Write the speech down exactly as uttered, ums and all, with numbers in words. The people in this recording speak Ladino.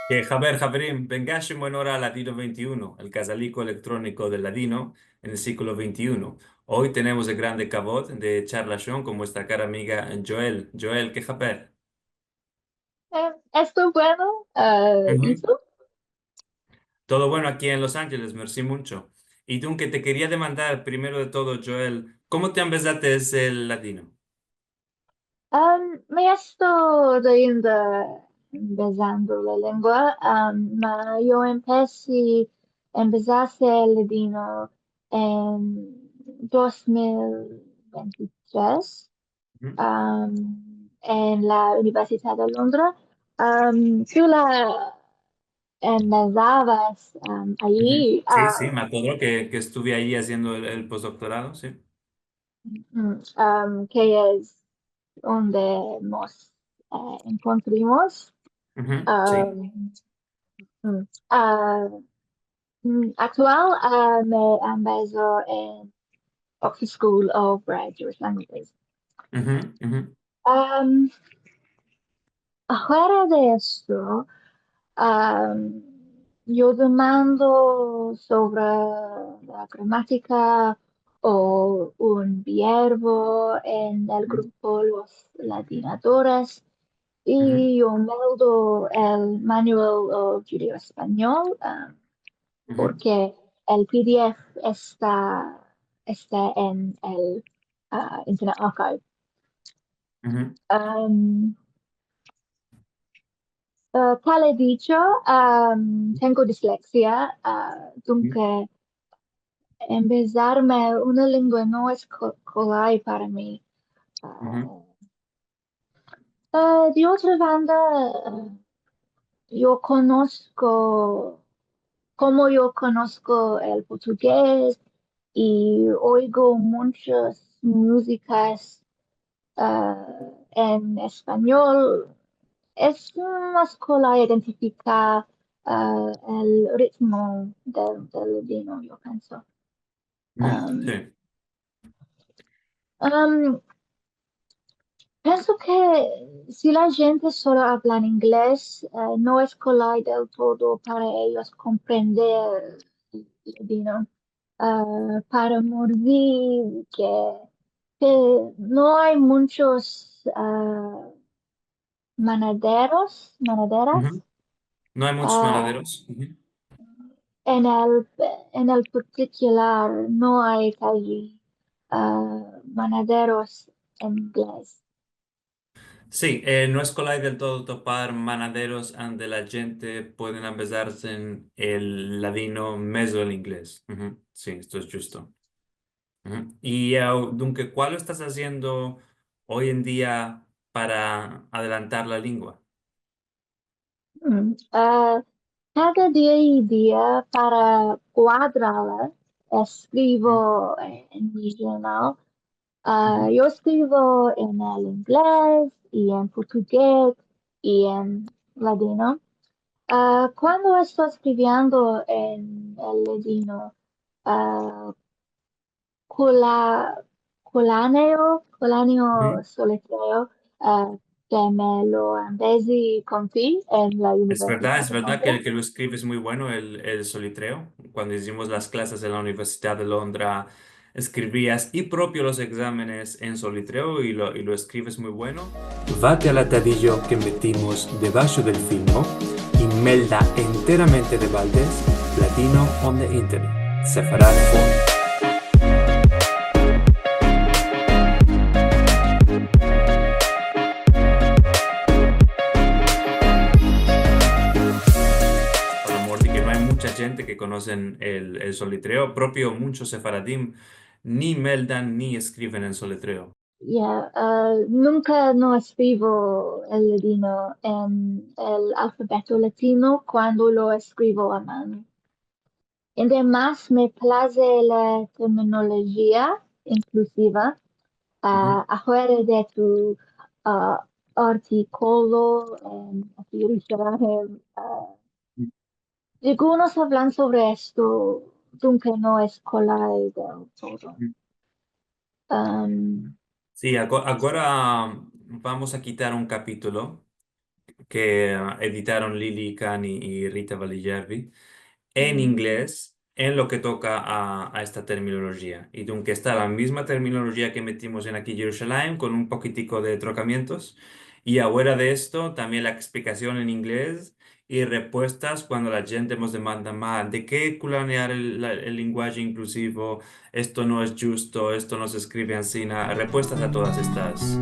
Ke haber, haverim, vengash en buena ora a Ladino vente i uno, el kazaliko elektroniko del ladino en el siglo vente i uno. Oy tenemos el grande kavod de echar lashon kon muestra kara amiga Joel. Joel, ke haber? Eh, esto bueno, eh, i tu? Todo bueno aki en Los Angeles, mersi muncho. I dunke te keria demandar, primero de todo, Joel, komo te ambezates el ladino? Am, mi esto ainda ambezando la lengua, am, ma yo empesi, empesi el ladino en dos mil vente i tres, am, en la Universidad de Londra. Am, tu la ambezavas, am, ayi, si, si, me akodro ke, ke estuve ayi aziendo el, el postdoktorado, si. Mm, am, ke es onde mos, eh, enkontrimos. Si. Am, mm, ah, mm, aktual, ah, me ambezo en Oxford School of Bright Jewish Languages. Am, afuera de esto, am, yo demando sovre la gramatika o un verbo en el grupo Los Ladinadores, i yo meldo el Manual of Judeo-Espanol, am, porke el P D F esta, esta en el, ah, Internet Archive. Am, eh, tal e dicho, am, tengo disleksia, ah, dunke ambezarme una lengua no es ko-, kolay para mi. Ah, eh, de otra banda, eh, yo konosko, komo yo konosko el portugez i oigo munchas muzikas, ah, en espanyol, es mas kolay identifikar, ah, el ritmo del, del ladino, yo penso. Am, si. Am, penso ke si la djente solo avlan inglez, eh, no es kolay del todo para eyos komprender el ladino. Ah, para mor de ke, ke no ay munchos, ah, manaderos, manaderas. No ay munchos, ah, manaderos. En el, en el partikular no ay kaji, ah, manaderos en inglez. Si, eh, no es kolay del todo topar manaderos ande la djente pueden ambezarse en el ladino mezo el inglez. Si, esto es djusto. I, ah, dunke, kualo estas aziendo oy en dia para adelantar la lengua? Mm, ah, kada dia i dia para kuadrarla, eskrivo en mi djurnal. Ah, yo eskrivo en el inglez i en portugez i en ladino. Ah, kuando esto eskriviendo en el ladino, ah, kula-, kulaneo, kulaneo solitreo, ah, ke me lo ambezi kon ti en la universidad. Es verdad, es verdad ke, ke lo eskrives muy bueno el, el solitreo. Kuando izimos las klases en la Universidad de Londra, eskrivias i propio los egzamenes en solitreo i lo, i lo eskrives muy bueno. Vate al atadijo ke metimos debasho del filmo i melda enteramente de baldes Ladino on the Internet, Sefarad Phone. Por amor de ke no ay muncha djente ke konosen el, el solitreo, propio munchos sefaradim ni meldan ni eskriven en solitreo. Ya, ah, nunka no eskrivo el ladino en el alfabeto ladino kuando lo eskrivo a mano. Entre mas me plaze la terminolojia inkluziva, ah, afuera de tu, ah, artikolo, em, aki Yerushalayim, ah, algunos avlan sovre esto, dunke no es kolay del todo. Am, si, ago-, agora vamos a kitar un kapitulo ke, ah, editaron Lili Cani i Rita Vallijervi en inglez en lo ke toka a, a esta terminolojia. I dunke esta la mizma terminolojia ke metimos en Aki Yerushalayim, kon un pokitiko de trokamientos. I afuera de esto, tambien la eksplikasion en inglez i repuestas kuando la djente mos demanda, "Ma, de ke kulanear el, la, el lenguaje inkluzivo? Esto no es djusto, esto no se eskrive ansina." Repuestas a todas estas